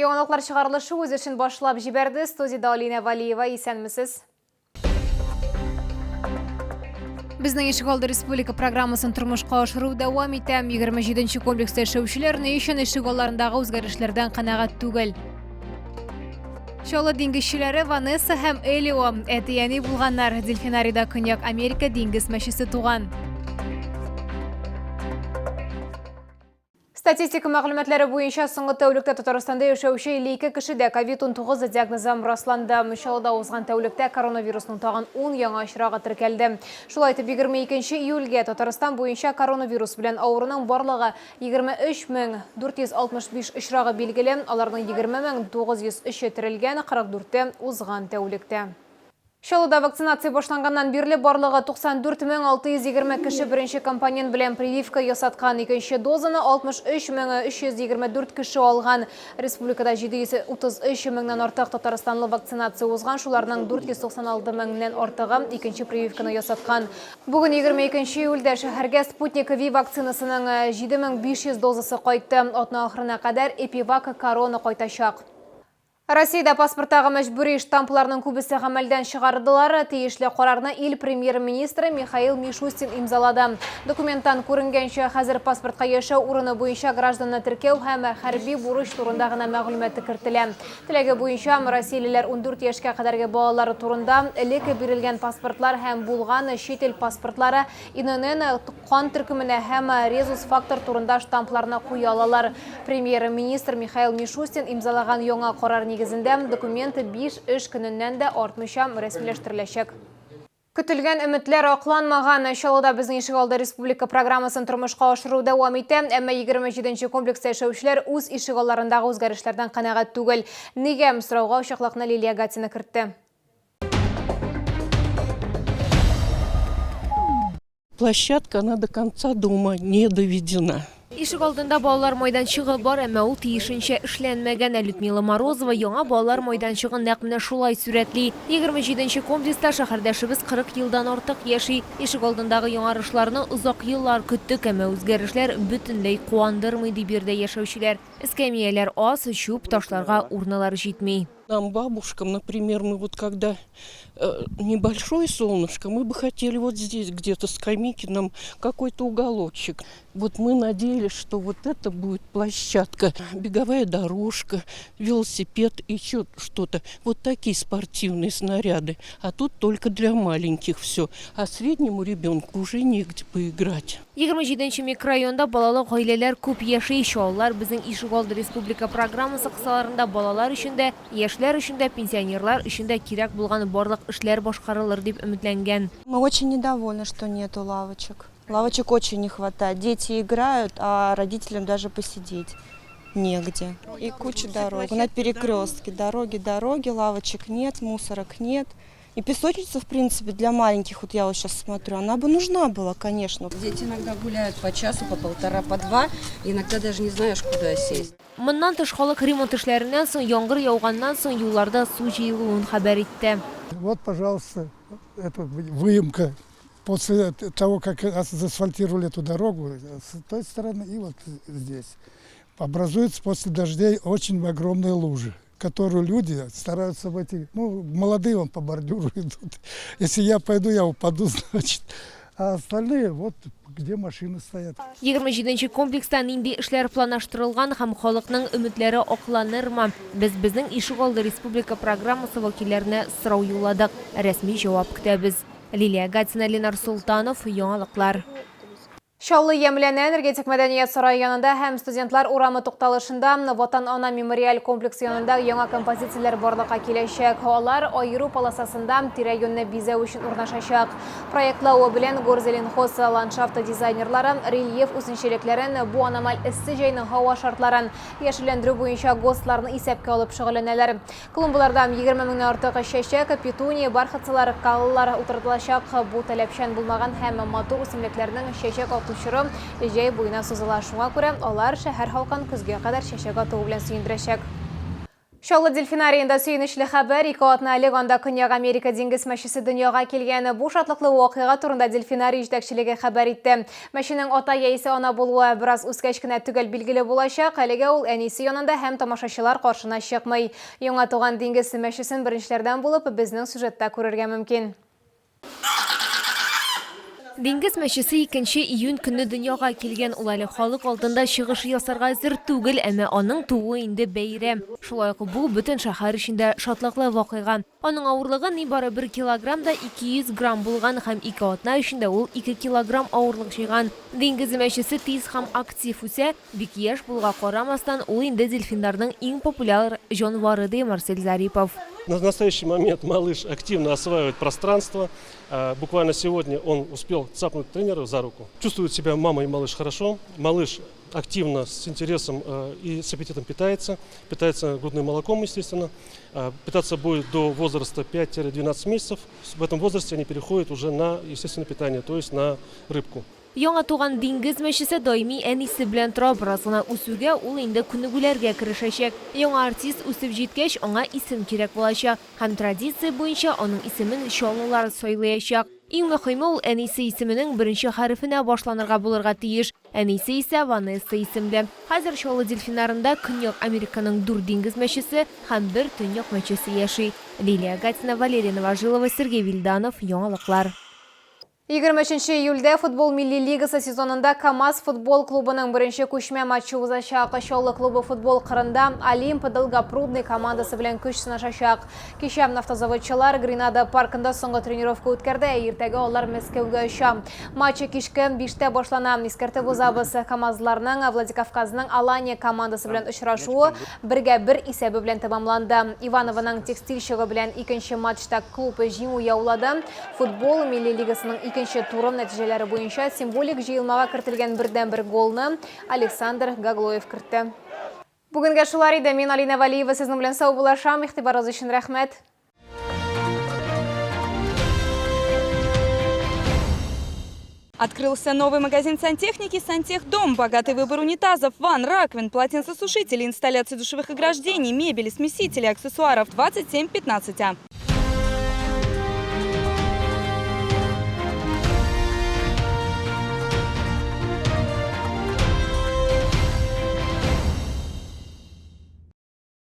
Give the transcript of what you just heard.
Яңалыклар чыгарылышы үз эшен башлап җибәрде. Студиядә Алинә Валиева, исәнмесез. Безнең ишегалды республика программасын тормышка ашыру дәвам итә. 27 нче комплекста яшәүчеләр ни өчен ишегалларындагы үзгәрешләрдән канәгать түгел? Чаллы диңгезчеләре Ванесса һәм Элио әти-әни булганнар. Дельфинарийда Көньяк Америка диңгез мәчесе туган. Статистика мәгълүматлары буенча соңгы тәүлектә Татарстанда яшәүче 52 кешедә COVID-19 диагнозы расланды. Чаллыда узган тәүлектә коронавирусның тагын 10 яңа очрагы теркәлде. Шулай итеп, 22 июльгә Татарстан буенча коронавирус белән авыруның барлыгы 23465 очрагы билгеле, аларның 20903-е терелгән, 44-е узган тәүлектә. Чаллыда вакцинация башланганнан бирле барлыгы 94 620 кеше беренче компонент белән прививка ясаткан, икенче дозаны 63 324 кеше алган. Республикада 733 меңнән артык татарстанлы вакцинация узган, шуларның 496 меңнән артыгы икенче прививканы ясаткан. Бүген 22 июльдә шәһәргә Спутник Ви вакцинасының 7500 дозасы кайтты. Атна ахырына кадәр Эпивак Корона кайтачак. Россиядә паспорттагы мәҗбүри штампларның күбесе гамәлдән чыгардылар. Тиешле карарны ил премьер-министры Михаил Мишустин имзалады. Документтан күренгәнчә, хәзер паспортка яшәү урыны буенча гражданны теркәү һәм хәрби бурыч турында гына мәгълүмат кертелә. Теләге буенча, россиялеләр 14 яшькә кадәрге балалары турында элек бирелгән паспортлар һәм булган чит ил паспортлары ИНН кан төркеменә һәм резус-фактор турында штампларны куя алалар. Премьер-министр Михаил Мишустин имзалаган яңа карар нигезендә документ биш эш көненнән дә артмыйча рәсмиләштереләчәк. Көтелгән өметләр акланмаган. Чаллыда Безнең ишегалды республика программасын тормышка ашыру дәвам итә. Әмма 27 нче комплекста яшәүчеләр үз ишегалларындагы үзгәрешләрдән канәгать түгел. Нигә? Сорауга ачыклыкны Лилия Гатина кертте. Площадка, она до конца дома не доведена. Ишек алдында балалар майданчыгы бар, әмма ул тиешенчә эшләнмәгән. Ә Людмила Морозова яңа балалар майданчыгын нәкъ менә шулай сурәтли. 27 нче комплекста шәһәрдәшебез 40 елдан артык яши. Ишек алдындагы яңарышларны озак еллар көттек, әмма үзгәрешләр бөтенләй куандырмый, ди биредә яшәүчеләр. Эскәмияләр аз, чүп ташларга урнылар җитми. Нам, бабушкам, например, мы вот когда э, небольшое солнышко, мы бы хотели вот здесь где-то скамейки нам какой-то уголочек. Вот мы надеялись, что вот это будет площадка, беговая дорожка, велосипед, еще что-то. Вот такие спортивные снаряды. А тут только для маленьких все. А среднему ребенку уже негде поиграть. 27 нче микрорайонда балалы гаиләләр күп яши. Чаллылар Безнең ишегалды республика программасы кысаларында балалар өчен дә, яшьләр өчен дә, пенсионерлар өчен дә кирәк булган барлык эшләр башкарылыр дип өметләнгән. Мы очень недовольны, что нету лавочек. Лавочек очень не хватает. Дети играют, а родителям даже посидеть негде. И куча дорог. На перекрестке дороги, дороги, лавочек нет, мусорок нет. И песочница, в принципе, для маленьких, вот я вот сейчас смотрю, она бы нужна была, конечно. Дети иногда гуляют по часу, по полтора, по два, иногда даже не знаешь, куда сесть. Моннан тыш, халык ремонт эшләреннән соң, яңгыр яуганнан соң юлларда су җыелуын хәбәр итте. Вот, пожалуйста, это выемка после того, как заасфальтировали эту дорогу с той стороны и вот здесь. Образуются после дождей очень огромные лужи, которые люди стараются войти. Ну, молодые вон по бордюру идут. Если я пойду, я упаду, значит. А остальные, вот где машины стоят. 27 нче комплекста нинди эшләр планлаштырылган һәм халыкның өметләре акланырмы? Без Безнең ишегалды республика программасы вәкилләренә сорау юлладык. Рәсми җавап көтәбез. Лилия Гатина, Ленар Солтанов, Яңалыклар. Чаллы ямьләнә, Энергетик мәдәният сарае янында һәм Студентлар урамы тукталышында Ватан-Ана мемориаль комплексы янында яңа композицияләр барлыкка киләчәк. Алар аеру полосасында тирә-юньне бизәү өчен урнашачак. Проектлавы белән Горзеленхоз ландшафты дизайнерлары рельеф үзенчәлекләрен, бу аномаль эссе җәйнең һава шартларын яшелләндерү буенча ГОСТларны исәпкә алып шөгыльләнәләр. Клумбаларда 20 меңнән артык чәчәк, петуния, бархатцалар, каллар утыртылачак. Бу таләпчән булмаган һәм матур үсемлекләрнең чәчәк ату чоры җәй буена сузыла. Шуңа күрә алар шәһәр халкын көзгә кадәр чәчәк атуы белән сөендерәчәк. Чаллы дельфинарийында сөенечле хәбәр. 2 атна элек анда Көньяк Америка диңгез мәчесе дөньяга килгән. Бу шатлыклы вакыйга турында дельфинарий җитәкчелеге хәбәр итте. Мәченең ата яисә ана булуы бераз үскәч кенә төгәл билгеле булачак. Әлегә ул әнисе янында һәм тамашачылар каршына чыкмый. Яңа туган диңгез мәчесен беренчеләрдән булып безнең сюжетта күрергә мөмкин. Диңгез мәчесе 2 июнь көнне дөньяга килгән. Ул әле халык алдында чыгыш ясарга әзер түгел, әмма аның тууы инде бәйрәм. Шулай ук бу бөтен шәһәр өчен дә шатлыклы вакыйга. Аның авырлыгы нибары 1 килограмм да 200 грамм булган һәм 2 атна эчендә ул 2 килограмм авырлык җыйган. Диңгез мәчесе тиз һәм актив үсә, бик яшь булуга карамастан, ул инде дельфиннарның иң популяр җанвары, ди Марсель Зарипов. На настоящий момент малыш активно осваивает пространство. Буквально сегодня он успел цапнуть тренера за руку. Чувствует себя мама и малыш хорошо. Малыш активно, с интересом и с аппетитом питается. Питается грудным молоком, естественно. Питаться будет до возраста 5-12 месяцев. В этом возрасте они переходят уже на естественное питание, то есть на рыбку. Яңа туган диңгез мәчесе даими әнисе белән тора. Бераз гына үсүгә ул инде күнегүләргә керешәчәк. Яңа артист үсеп җиткәч, аңа исем кирәк булачак. Һәм традиция буенча аның исемен чаллылар сайлаячак. Иң мөхиме, ул әнисе исеменең беренче хәрефенә башланырга булырга тиеш. Әнисе исә Ванесса исемле. Хәзер Чаллы дельфинарында Көньяк Американың дүрт диңгез мәчесе һәм бер төньяк мәчесе яши. Лилия Гатина, Валерия Новожилова, Сергей Вильданов, Яңалыклар. 23 июльдә футбол милли лигасы сезонында КАМАЗ футбол клубының беренче күчмә матчы узачак. Чаллы клубы футбол кырында Олимп Долгопрудный командасы белән көч сынашачак. Кичә автозаводчылар Гренада паркында соңгы тренировка үткәрде, ә иртәгә алар Мәскәүгә оча. Матч кичке 5-тә башлана. Искәртеп узабыз, КАМАЗларның Владикавказның Алания командасы белән очрашуы 1-1 исәбе белән тәмамланды. Ивановоның Текстильщигы белән икенче матчта клуб җиңү яулады. Футбол милли лигасының икенче туры нәтиҗәләре буенча символик җыелмага кертелгән бердәнбер голны Александр Гаглоев кертте. Бүгенгә шулар иде. Мин Алина Валиева сезнең белән саубуллашам. Игътибарыгыз өчен рәхмәт. Открылся новый магазин сантехники «Сантехдом». Богатый выбор унитазов, ванн, раковин, полотенцесушителей, инсталляции душевых ограждений, мебели, смесителей, аксессуаров. 2715А.